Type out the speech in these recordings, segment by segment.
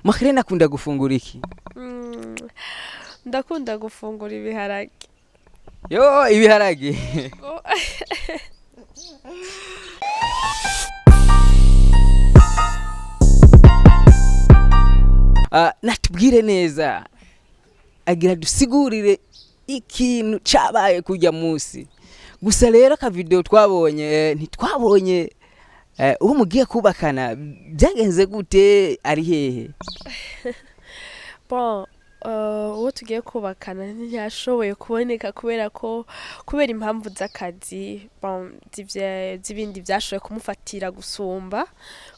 Makarena akunda gufungura iki? Ndakunda gufungura ibiharage. Yo, ibiharage. Go. Ah, natubwire neza, agira dusigurire ikintu cabaye kujya munsi. Gusa rero ka video twabonye, ntitwabonye uwo mugiye kubakana byagenze gute, ari hehe? Bon, uwo tugiye kubakana ntiyashoboye kuboneka kubera ko kubera impamvu z'akazi, bon, z'ibindi vyashoboye kumufatira gusumba,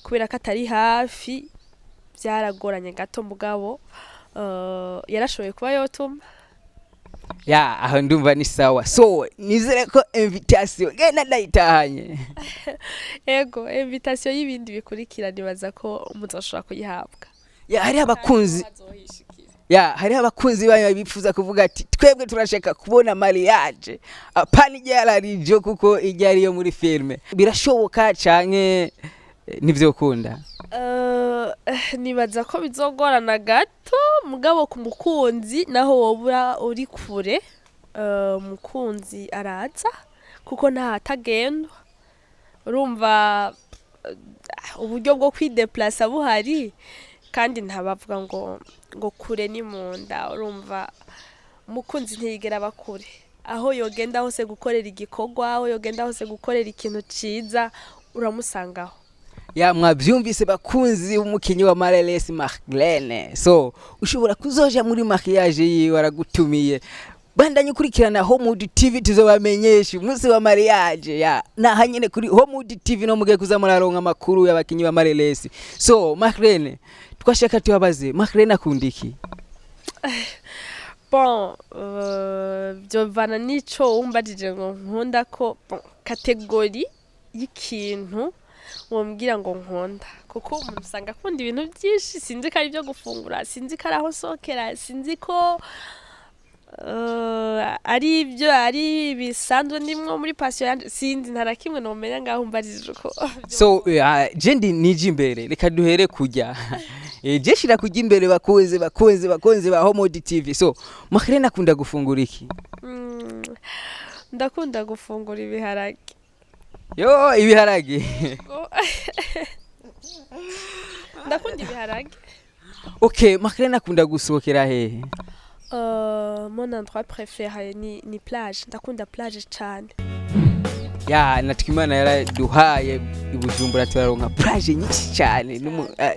kubera ko atari hafi byaragoranye gato, mugabo yarashoboye kuba yotuma. Ya, aho ndumva ni sawa. So nizere ko invitation genda ndayitahanye. Ego, invitation y'ibindi bikurikira nibaza ko muzoshobora kuyihabwa. Ya, hariho abakunzi, ya, hariho abakunzi banyu bifuza kuvuga ati twebwe turashaka kubona mariage, apana ijya yararijo, kuko ijya ariyo muri filme. Birashoboka canke ntivyokunda? Nibaza ko bizogorana gato, mugabo ku mukunzi naho wobura uri kure, umukunzi araza kuko nta hatagendwa. Urumva, uburyo bwo kwideplasa buhari, kandi ntabavuga ngo kure ni mu nda. Urumva, umukunzi ntiyigera aba kure, aho yogenda hose gukorera igikorwa, aho yogenda hose gukorera ikintu ciza, uramusangaho. Ya, mwavyumvise bakunzi umukinyi wa Marelles Marlene. So ushobora kuzoja muri mariage yiwe, aragutumiye. Bandanye ukurikirana Homewood TV, tuzobamenyesha umunsi wa mariage. Ya, naha nyene kuri Homewood TV no mugiye kuza muraronka amakuru y'abakinyi ba Marelles. So Marlene, twashaka tubabaze, Marlene akunda iki? Bon, byovana n'ico wumbajije ngo nkunda ko, bon, catégorie y'ikintu wombwira ngo nkunda, kuko umuntu usanga akunda ibintu byinshi. Sinzi ko ari ibyo gufungura, sinzi ko ari aho nsohokera, sinzi ko ari ibyo ari bisanzwe ndimwo muri passion yanje, sinzi, nta na kimwe nomenya ngaho umbajije uko. So je ndi nije imbere, reka duhere kurya. Je shira kurya imbere, bakunzi bakunzi bakunzi ba Homewood TV. So Marlene akunda gufungura iki? Ndakunda gufungura ibiharage. Yo, ibiharage. Go. Ndakunda ibiharage. Okay, Marlene akunda gusohokera hehe? Mon endroit préféré ni plage. Ndakunda plage cane. Ya, natwe Imana yaraduhaye i Bujumbura, turaronka plage nyinshi cyane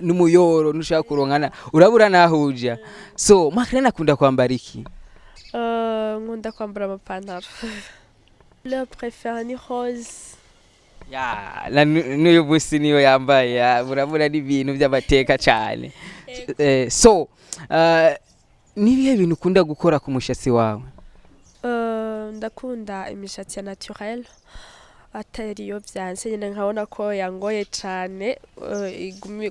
n'umuyoro ntushaka kuronkana, urabura naho uja. So Marlene akunda kwambara iki? Nkunda kwambara amapantaro. Couleur préférée ni rose. Ya, na n'uyu munsi niyo yambaye. Ya, murabura n'ibintu by'amateka cyane. So nibihe bintu ukunda gukora ku mushatsi wawe? Ndakunda imishatsi ya naturel, atari iyo vyanse nyene nkabona ko yangoye cane,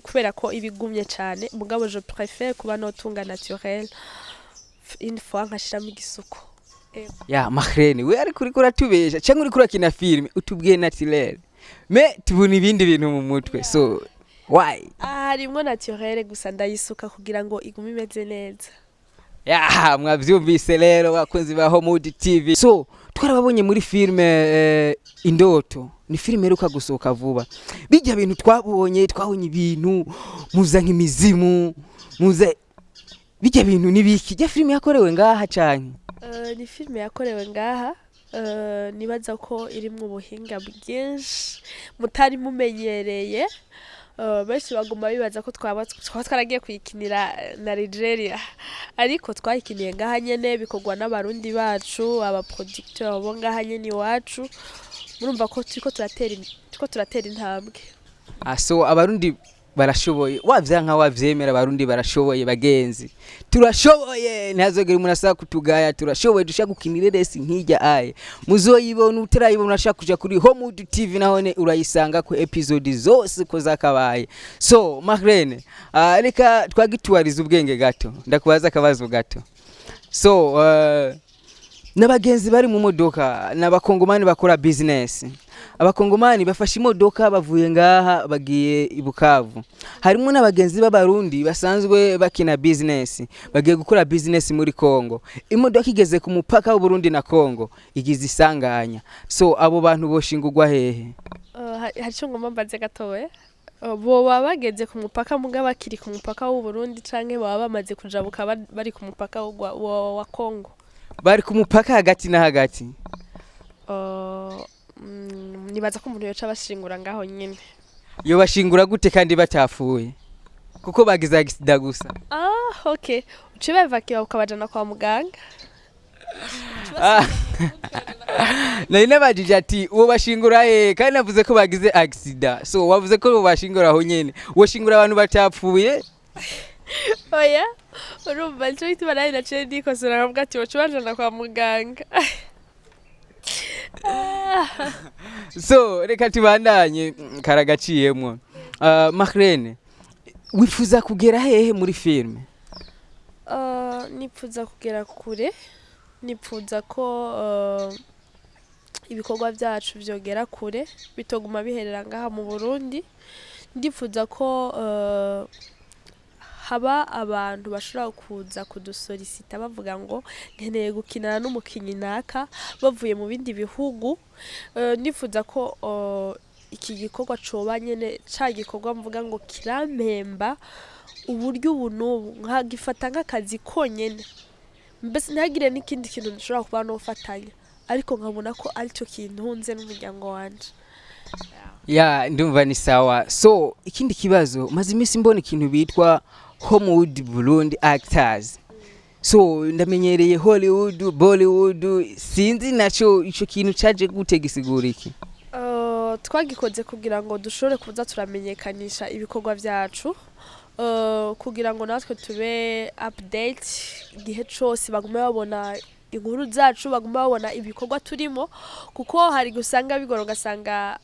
kubera ko iba igumye cane, mugabo je préfère kuba notunga naturel, une fois nkashiramo igisuko. Ego. Ya, Marlene, we ariko uriko uratubesha cyangwa uriko urakina filime? Utubwiye naturel, mais tubona ibindi bintu mu mutwe, so why? Ah, harimwo naturel, gusa ndayisuka kugira ngo igume imeze neza. Ya, mwavyumvise rero bakunzi ba Homewood TV. So twarababonye muri filime Indoto, ni filime iheruka gusohoka vuba. Bijya bintu twabonye, twabonye ibintu muza nk'imizimu, muza bijya bintu nibiki? Jya filime yakorewe ngaha canke? Ni filime yakorewe ngaha, nibaza ko irimwo ubuhinga bwinshi mutari mumenyereye. Benshi baguma bibaza ko twaba twaragiye kuyikinira na Nigeria, ariko twayikiniye ngaha nyene, bikorwa n'Abarundi bacu, abaproducteur bo ngaha nyene iwacu. Murumva ko turiko turatera intambwe. Ah, so Abarundi barashoboye, wavyanka wavyemera, Abarundi barashoboye. Bagenzi, turashoboye, ntihazogere umuntu asaba kutugaya. Turashoboye, dushaka gukina ireresi nk'ijya aye. Muzoyibona, utarayibona urashaka kuja kuri Homewood TV, nahone urayisanga ku episode zose ko zakabaye. So Marlene, reka twagituwariza ubwenge gato, ndakubaza akabazo gato. So N'abagenzi bari mu modoka n'abakongomani bakora business. Abakongomani bafashe imodoka bavuye ngaha bagiye i Bukavu. Harimo n'abagenzi b'abarundi basanzwe bakina business, bagiye gukora business muri Kongo. Imodoka igeze ku mupaka w'Uburundi na Kongo igize isanganya. So abo bantu boshingurwa hehe? Hari ico ngomba mbaze gatoya. Boba bageze ku mupaka muga bakiri ku mupaka w'u Burundi, canke baba bamaze kujabuka bari ku mupaka wa Kongo? Bari ku mupaka hagati na hagati. Nibaza ko umuntu yoca abashingura ngaho nyene. Yo bashingura gute kandi batapfuye? Kuko bagize accident gusa. Ah, okay, uce bavakiwa ukabajana kwa muganga. Ah. Nari nabajije ati uwo bashingura he, kandi navuze ko bagize accident. So wavuze ko bashingura aho nyene. Woshingura abantu batapfuye? Oya, urumva nico gituma nari naciye ndikosora nkavuga ati woca ubajana kwa muganga. Ah. So reka tubandanye, karagaciyemwo. Marlene, wifuza kugera hehe muri filme? Nipfuza kugera kure, nipfuza ko ibikorwa byacu vyogera kure, bitoguma biherera ngaha mu Burundi. Ndipfuza ko haba abantu bashobora kuza kudusolicita bavuga ngo nkeneye gukinana n'umukinyi naka, bavuye mu bindi bihugu. Ndifuza ko iki gikorwa coba nyene ca gikorwa mvuga ngo kirampemba uburyo ubu n'ubu, nkagifata nk'akazi konyene, mbese ntihagire n'ikindi kintu nshobora kuba nofatanya, ariko nkabona ko aricyo kintunze n'umuryango wanje. Ya, ndumva ni sawa. So ikindi kibazo, maze iminsi mbona ikintu bitwa Homewood Burundi Actors. So ndamenyereye Hollywood, Bollywood, sinzi naco ico kintu caje gute, gisigura iki? Twagikoze kugira ngo dushobore kuza turamenyekanisha ibikorwa vyacu, kugira ngo natwe tube update igihe cose, bagume babona inkuru zacu, bagume babona ibikorwa turimo, kuko hari gusanga bigora ugasanga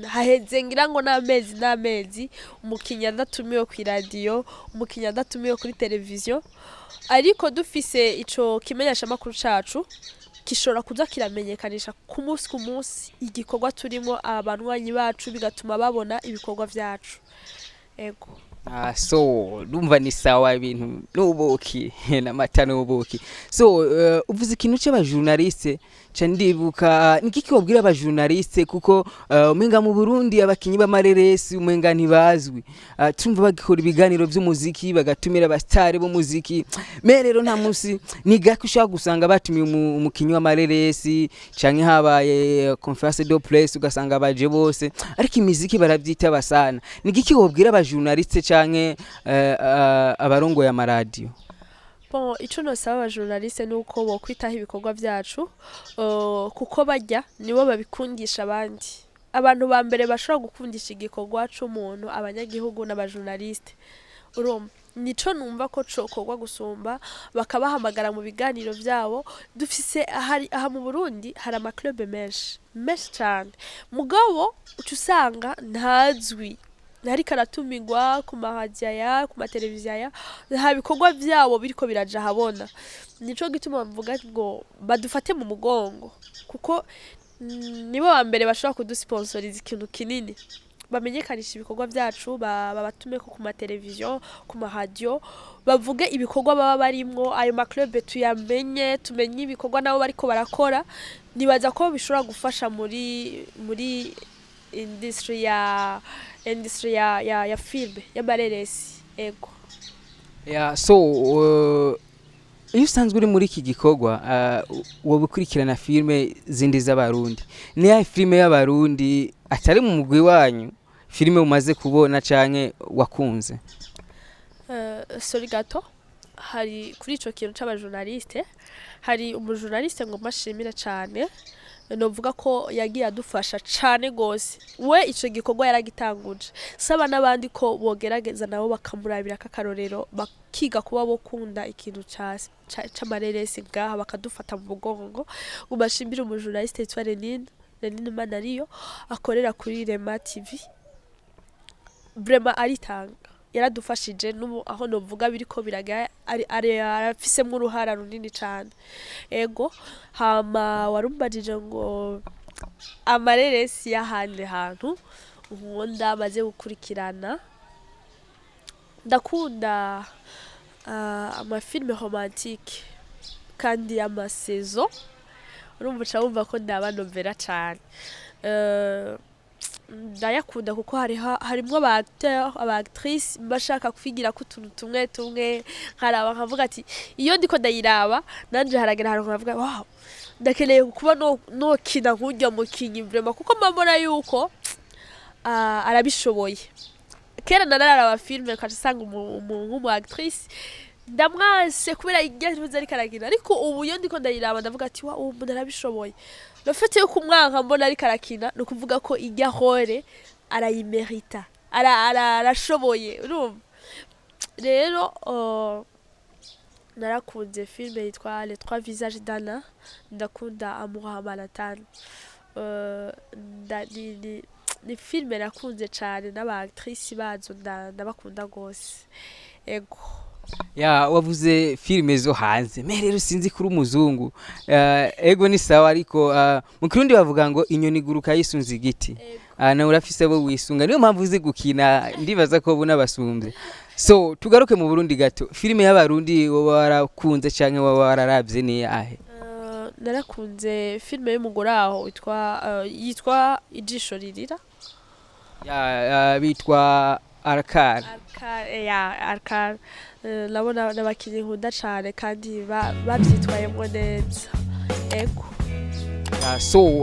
haheze ngira ngo n'amezi n'amezi umukinyi adatumiwe kw'iradiyo, umukinyi adatumiwe kuri televiziyo. Ariko dufise ico kimenyeshamakuru cacu gishobora kuza kiramenyekanisha ku munsi ku munsi igikorwa turimo, abanywanyi bacu, bigatuma babona ibikorwa vyacu. Ego. Ah, so ndumva ni sawa, ibintu n'ubuki n'amata n'ubuki. So uvuze ikintu c'abajournaliste ca ndibuka, niki wabwira abajournaliste? Kuko umenga mu Burundi abakinyi b'amareresi umenga ntibazwi. Tumva bagikora ibiganiro vy'umuziki, bagatumira abastari b'umuziki, me rero nta musi ni gake ushobora gusanga batumiye umukinyi w'amareresi, canke habaye conférence de presse ugasanga baje bose, ariko imiziki baravyitaba sana. Ni giki wobwira abajournaliste canke abarongoye amaradiyo? Bon, ico nosaba abajournaliste ni uko bokwitaho ibikorwa vyacu, kuko barya nibo babikundisha abandi. Abantu ba mbere bashobora gukundisha igikorwa c'umuntu, abanyagihugu n'abajournaliste. Urumva nico numva ko cokorwa gusumba, bakabahamagara mu biganiro vyabo. Dufise ahari aha mu Burundi hari ama club menshi menshi cane, mugabo uca usanga ntazwi, ntariko aratumirwa ku maradiyo aya, ku mateleviziyo aya, nta bikorwa vyabo biriko biraja ahabona. Nico gituma mvuga ngo badufate mu mugongo, kuko nibo ba mbere bashobora kudusponsoriza ikintu kinini, bamenyekanisha ibikorwa vyacu, babatumeko ku mateleviziyo, ku maradiyo, bavuge ibikorwa baba barimwo, ayo ma club tuyamenye, tumenye ibikorwa nabo bariko barakora. Nibaza ko bishobora gufasha muri industry ya film y'amareresi. Ego. Yeah, so iyo usanzwe uri muri iki gikorwa, woba ukurikirana filime zindi z'abarundi. Ni yahe filime y'abarundi atari mu mugwi wanyu, filime umaze kubona canke wakunze? Sorry gato, hari kuri ico kintu c'abajournaliste, hari umujournaliste ngomba ashimire cane, novuga ko yagiye adufasha cane gose. We ico gikorwa yaragitanguje, saba n'abandi ko bogerageza nabo bakamurabira k'akarorero, bakiga kuba bokunda ikintu c'amareresi ngaha, bakadufata mu mugongo. Ubashimire umujournaliste yitwa Lenine, Lenine Manariyo, akorera kuri Rema TV. Vraiment aritanga. Yaradufashije n'ubu aho novuga biriko biragera ari arafisemwo uruhara runini cane. Ego, hama warumbajije ngo amareresi y'ahandi hantu nkunda maze gukurikirana. Ndakunda ama films romantique kandi y'ama saisons. Urumva, uca wumva ko ndaba novela cane. Ndayakunda kuko hariho harimwo aba acteur, aba actrice mba shaka kwigirako utuntu tumwe tumwe, nkaraba nkavuga ati iyo ndiko ndayiraba nanje haragera ahantu nkavuga: "Wow, ndakeneye kuba no nokina nkurya mukinyi vraiment", kuko mba mbona yuko arabishoboye. Kera nararaba filme nkaca nsanga nk'umu actrice ndamwanse kubera irya ntuzi ariko arakina, ariko ubu iyo ndiko ndayiraba ndavuga ati: "Wa, uwo muntu arabishoboye." Le fait yo kumwanka mbona ariko arakina, ni ukuvuga ko irya rôle arayimerita, arashoboye. Urumva rero, narakunze filme yitwa Les Trois Visages d'Anna, ndakunda Amour à Manhattan. Ni filme nakunze cane n'aba actrice bazo ndabakunda gose, ego. Ya, wavuze filime zo hanze, me rero sinzi kuri umuzungu. Ego ni sawa, ariko mu Kirundi bavuga ngo inyoni iguruka yisunze igiti. Nawe urafise abo wisunga, niyo mpamvu uzi gukina, ndibaza ko bo n'abasumbye. So tugaruke mu Burundi gato, filime y'Abarundi woba warakunze canke woba wararavye ni ahe? Narakunze filme y'umugore aho yitwa Ijisho Ririra. Ya, bitwa Arkar. Arkar, ya Arkar. Nabona n'abakinyi nkunda cane kandi bavyitwayemwo neza, ego. So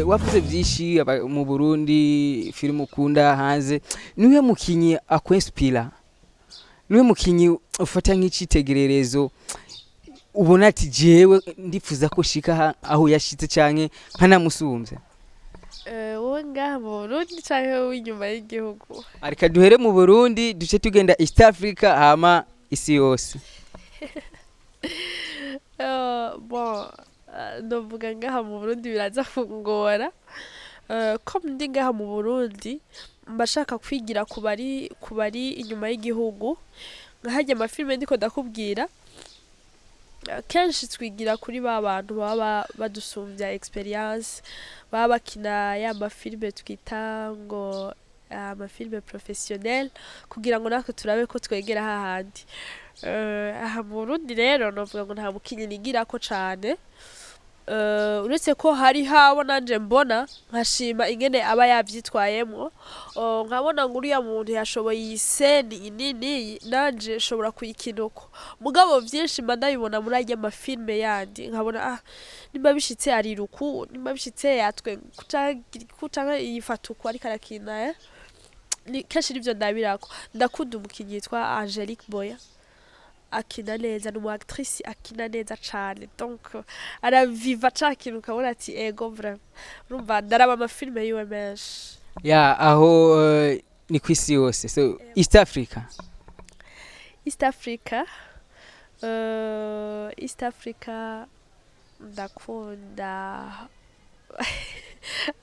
wavuze byinshi mu Burundi, filime ukunda hanze, niwe mukinyi akwinspira, niwe mukinyi ufata nk'icitegererezo, ubona ati jewe ndifuza ko shika aho yashitse canke nkanamusumbya? Wowe ngaha mu Burundi canke wowe inyuma y'igihugu? Areka duhere mu Burundi, duce tugenda East Africa, hama isi yose. Bon, novuga ngaha mu Burundi biraza kungora. Ko ndi ngaha mu Burundi mba shaka kwigira ku bari inyuma y'igihugu, nka harya amafilme ndiko ndakubwira. Kenshi twigira kuri ba bantu baba badusumbya experience, baba bakina ya mafilme twita ngo amafilme professionnel, kugira ngo natwe turabe ko twegera hahandi. Aha mu Burundi rero novuga ngo nta mukinyi nigirako cane, uretse ko hari habo nanje mbona nkashima ingene aba yavyitwayemwo. Nkabona ngo uriya muntu yashoboye iyi scène nini, nanje nshobora kuyikina uko. Mugabo vyinshi mba ndabibona muri arya mafilme yandi, nkabona nimba bishitse arira uku, nimba bishitse yatwe canke yifata uku ariko arakina. Ni kenshi nivyo ndabirako. Ndakunda umukinyi yitwa Angelique Boya, akina neza, ni umu actrice akina neza cane, donc araviva ca kintu ukabona ati ego vraiment. Urumva ndaraba amafilme yiwe menshi. Ya, aho ni kwisi yose, so East Africa? East Africa, East Africa ndakunda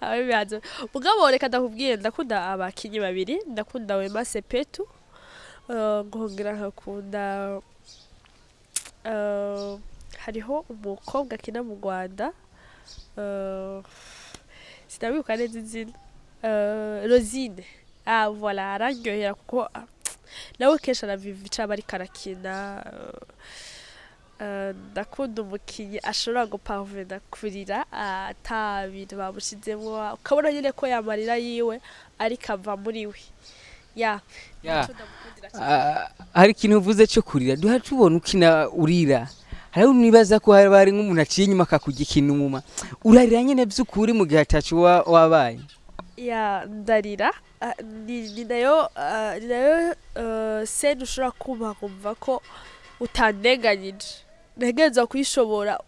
ababibazo, mugabo reka ndakubwiye, ndakunda abakinyi babiri. Ndakunda Wema Sepetu, nkongera nkakunda hariho umukobwa akina mu Rwanda, sinabibuka neza izina, Rosine. Ah voilà, araryohera kuko nawe kenshi araviva ico aba ariko arakina. Ndakunda umukinyi ashobora guparvena kurira ata bintu bamushizemwo, ukabona nyene ko yamarira yiwe ariko ava muri we, ya. Nico ndamukundira cane. Hari ikintu uvuze cyo kurira, duha tubona ukina urira, hariho nibaza ko hari nk'umuntu aciye inyuma akakurya ikinuma, urarira nyene vy'ukuri mu gihe ataco wabaye? Ya, ndarira. Ni nayo scène ushobora kumva nkumva ko utandenganyije, ntegerezwa kuyishobora,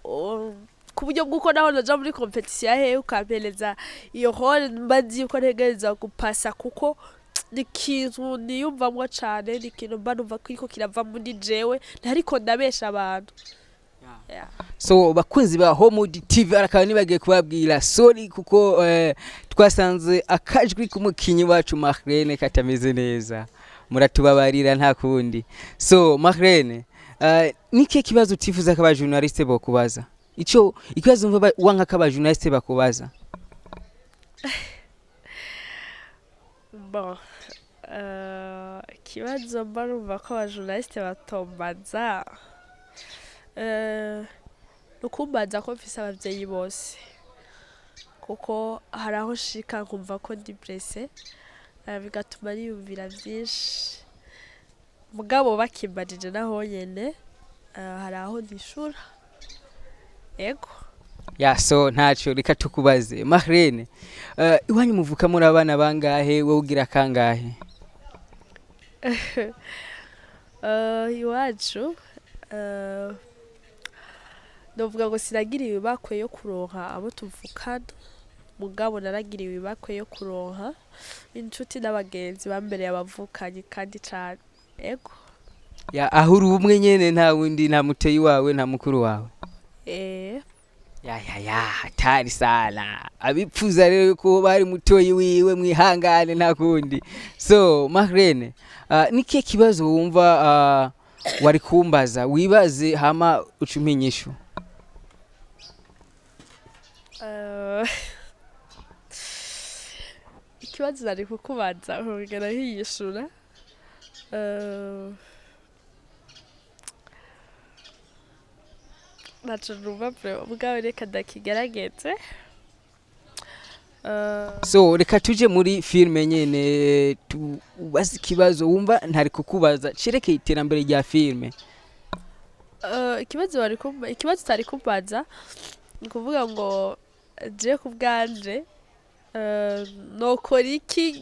ku buryo bw'uko naho naja muri compétition ya hehe ukampereza iyo rôle, mba nzi yuko ntegerezwa gupasa, kuko ni ikintu niyumvamwo cane, ni ikintu mba numva kiriko kirava muri jewe, ntariko ndabesha abantu. Yeah. So bakunzi ba Homewood TV, arakaba nibagiye kubabwira sorry kuko twasanze akajwi k'umukinyi wacu Marlene katameze neza. Muratubabarira, nta kundi. So Marlene, nike kibazo utifuza ko abajournaliste bokubaza? Ico ikibazo umva wanka ko abajournaliste bakubaza? Bon, ikibazo mba numva ko abajournaliste batombaza, ni ukumbaza ko mfise abavyeyi bose, kuko hari aho nshika nkumva ko ndi blessé, bigatuma niyumvira vyinshi. Mugabo bakimbajije naho nyene, hari aho ntishura, ego. Ya, so ntaco, reka tukubaze Marlene, iwanyu muvuka muri abana bangahe? Wowe ugira kangahe? Iwacu, novuga ngo sinagiriwe ibakwe yo kuronka abo tuvukana, mugabo naragiriwe ibakwe yo kuronka inshuti n'abagenzi bambereye abavukanyi kandi cane, ego. Ya, aho uri umwe nyene, nta wundi, nta muteyi wawe, nta mukuru wawe? Eh. Ya ya ya, hatari sana. Abipfuza rero ko bari mutoyi wiwe, mwihangane, nta kundi. So Marlene, nikihe kibazo wumva wari kumbaza, wibaze hama uca umpa inyishu? Ikibazo nari kukubaza nkongera nkiyishura, ntaco numva vraiment, mugabo reka ndakigerageze. So reka tuje muri filme nyene, tubaze ikibazo wumva ntari kukubaza cerekeye iterambere rya filme. Ikibazo utari kumbaza ni ukuvuga ngo je ku bwanje, nokora iki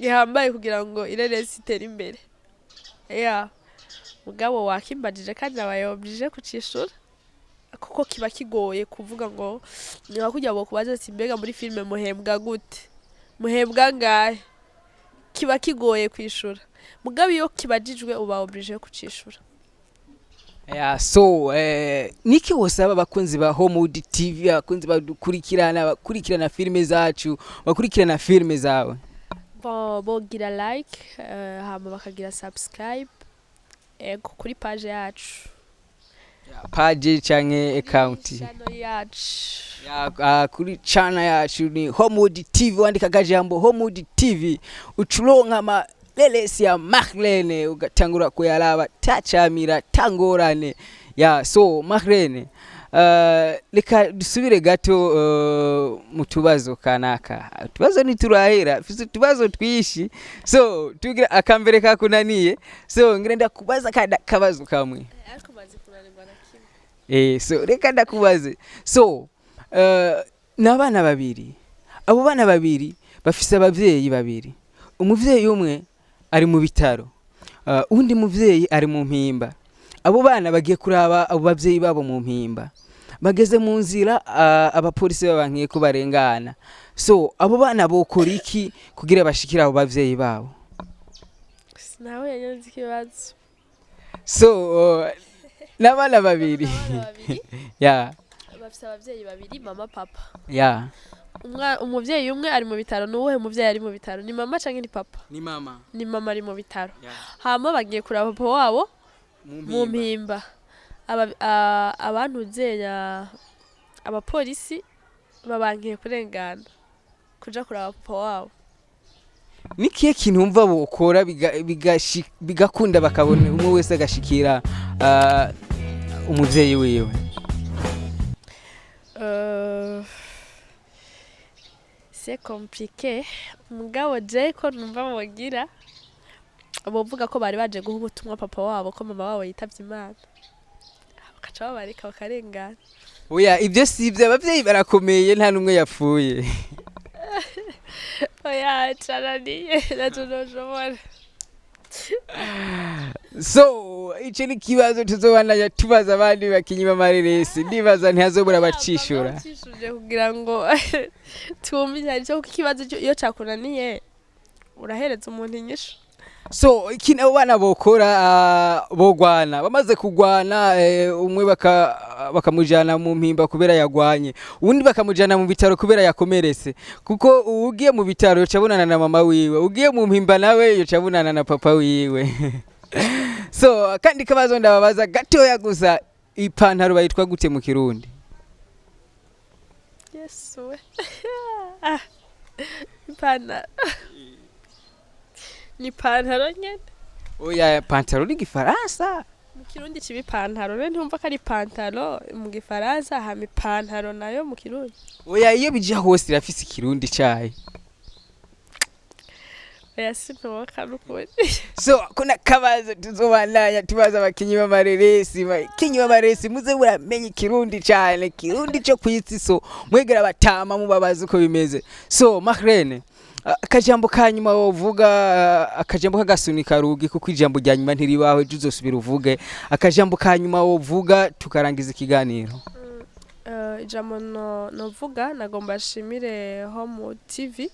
gihambaye kugira ngo ireresi itere imbere? Ya, mugabo wakimbajije kandi nabaye obligé kucishura, kuko kiba kigoye kuvuga ngo ni nka kurya bokubaza ati: "Mbega muri filime muhembwa gute, muhembwa ngahe?" Kiba kigoye kwishura, mugabo iyo kibajijwe uba obligé kucishura. Ya, so niki wosaba abakunzi ba Homewood TV, abakunzi badukurikirana, bakurikirana filime zacu, bakurikirana filime zawe? Bon, bogira like, hama bakagira subscribe, ego, kuri page yacu. Page canke account? Channel yacu. Ya, kuri channel yacu ni Homewood TV. Wandika akajambo Homewood TV, ucuronka amareresi ya Marlene, ugatangura kuyaraba tacamira tangorane. Ya, so Marlene, reka dusubire gato mu tubazo kanaka. Utubazo ntiturahera, mfise utubazo twishi. So tugira akambere kakunaniye, so ngira ndakubaza kada kabazo kamwe. Ariko maze kunanirwa na kimwe. So reka ndakubaze. So n'abana babiri, abo bana babiri bafise abavyeyi babiri. Umuvyeyi umwe ari mu bitaro, uwundi muvyeyi ari mu mpimba. Abo bana bagiye kuraba abo bavyeyi babo mu mpimba. Bageze mu nzira, abapolisi babankiye ko barengana. So abo bana bokora iki kugira bashikire abo bavyeyi babo? Sinawe yanyanze ikibazo. So n'abana babiri. Abana babiri bafise abavyeyi babiri, mama, papa. Umuvyeyi umwe ari mu bitaro. Ni uwuhe muvyeyi ari mu bitaro? Ni mama canke ni papa? Ni mama. Ni mama ari mu bitaro, hama bagiye kuraba papa wabo mu mpimba. Abantu zenya abapolisi babankiye kurengana kuja kuraba papa wabo. Nikihe kintu wumva bokora bigakunda, bakabona umwe wese agashikira umuvyeyi wiwe? C'est compliqué, mugabo je ko numva bogira, bovuga ko bari baje guha ubutumwa papa wabo ko mama wabo yitavye Imana, bakaca babareka bakarengana. Oya, ibyo si ibyo, abavyeyi barakomeye, nta n'umwe yapfuye. Oya, cananiye, naco noshobora. So ico ni ikibazo tuzobandanya tubaza abandi bakinyi b'amareresi, ndibaza ntihazobura abacishura. Bacishuje kugira ngo twumve icyo ari cyo, kuko ikibazo iyo cakunaniye urahereza umuntu inyishu. So ikintu abo bana bokora, bogwana. Bamaze kugwana, umwe bakamujana mu mpimba kubera yagwanye, uwundi bakamujana mu bitaro kubera yakomeretse, kuko ugiye mu bitaro yoca abonana na mama wiwe, ugiye mu mpimba nawe yoca abonana na papa wiwe. So kandi kabazo ndababaza gatoya gusa, ipantaro bayitwa gute mu Kirundi? Yesu we! Ah, ipantaro ni ipantaro nyene. Oya, pantaro ni Gifaransa. Mu Kirundi kiba ipantaro rero, ntumva ko ari ipantaro mu Gifaransa, hama ipantaro nayo mu Kirundi. Oya, iyo bija hose irafise Ikirundi cayo. Oya, sintoka n'ukuri. So kuna kabazo tuzobandanya tubaza abakinyi b'amareresi. Bakinyi b'amareresi, muze muramenye Ikirundi cane, Kirundi co kwisi. So mwegera abatama mubabaza uko bimeze. So Marlene, akajambo ka nyuma wovuga, akajambo k'agasunika rugi, kuko ijambo rya nyuma ntiribaho, ejo uzosubira uvuge. Akajambo ka nyuma wovuga tukarangiza ikiganiro. Ijambo no novuga, nagomba nshimire Home TV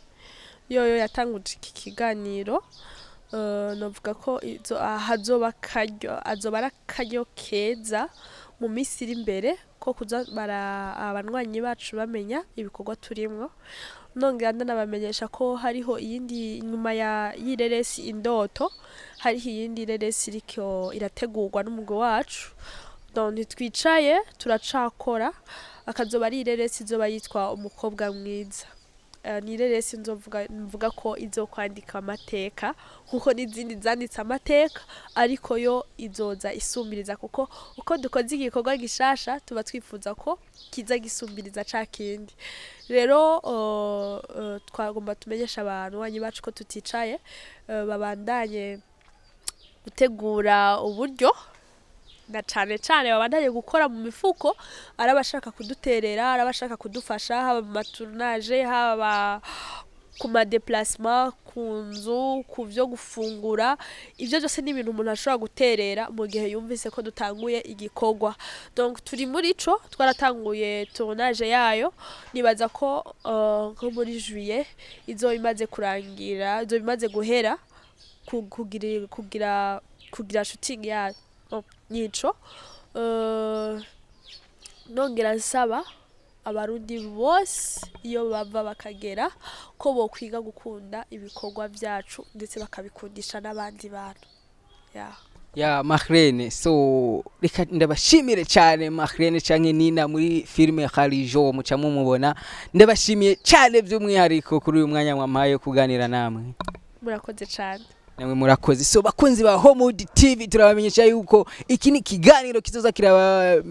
yoyo yatanguje iki kiganiro. Novuga ko hazoba akaryo, azoba ari akaryo keza mu minsi iri imbere ko kuza bara abanywanyi bacu bamenya ibikorwa turimwo. Nongera ndanabamenyesha ko hariho iyindi inyuma ya y'ireresi Indoto, hariho iyindi reresi iriko irategurwa n'umugwi wacu. Donc ntitwicaye, turacakora. Akazoba ari ireresi izoba yitwa Umukobwa Mwiza. Ni ireresi nzovuga mvuga ko izokwandika amateka nkuko n'izindi zanditse amateka, ariko yo izoza isumbiriza, kuko uko dukoze igikorwa gishasha tuba twifuza ko kiza gisumbiriza ca kindi. Rero twagomba tumenyesha abantu banyi bacu ko tuticaye, babandanye gutegura uburyo, na cane cane babandanye gukora mu mifuko, ari abashaka kuduterera, ari abashaka kudufasha, haba mu matournage, haba ku madéplacement, ku nzu, ku vyo gufungura. Ivyo byose ni ibintu umuntu ashobora guterera mu gihe yumvise ko dutanguye igikorwa. Donc turi muri ico, twaratanguye tournage yayo. Nibaza ko nko muri juillet izoba imaze kurangira, izoba imaze guhera kugira shooting yayo. Bon, nico. Nongera nsaba Abarundi bose iyo bava bakagera ko bokwiga gukunda ibikorwa vyacu, ndetse bakabikundisha n'abandi bantu, yeah. Ya Marlene, so reka ndabashimire cyane. Marlene canke Nina muri filme Khalijo muca mumubona. Ndabashimiye cyane by'umwihariko kuri uyu mwanya mwampaye kuganira namwe. Murakoze cyane. Namwe murakoze. So bakunzi ba Homewood TV, turabamenyesha yuko iki ni ikiganiro kizoza kiraba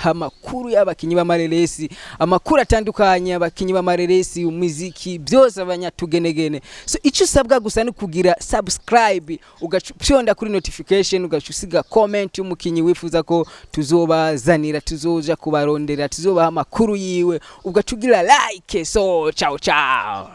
amakuru y'abakinyi b'amareresi, amakuru atandukanye abakinyi b'amareresi, umuziki, byose, abanyatugenegene. So icyo usabwa gusa ni kugira subscribe, ugafyonda kuri notification, ugaca usiga comment y'umukinyi wifuza ko tuzobazanira, tuzoja kubarondera, tuzobaha amakuru yiwe, ugaca ugira like. So ciao ciao.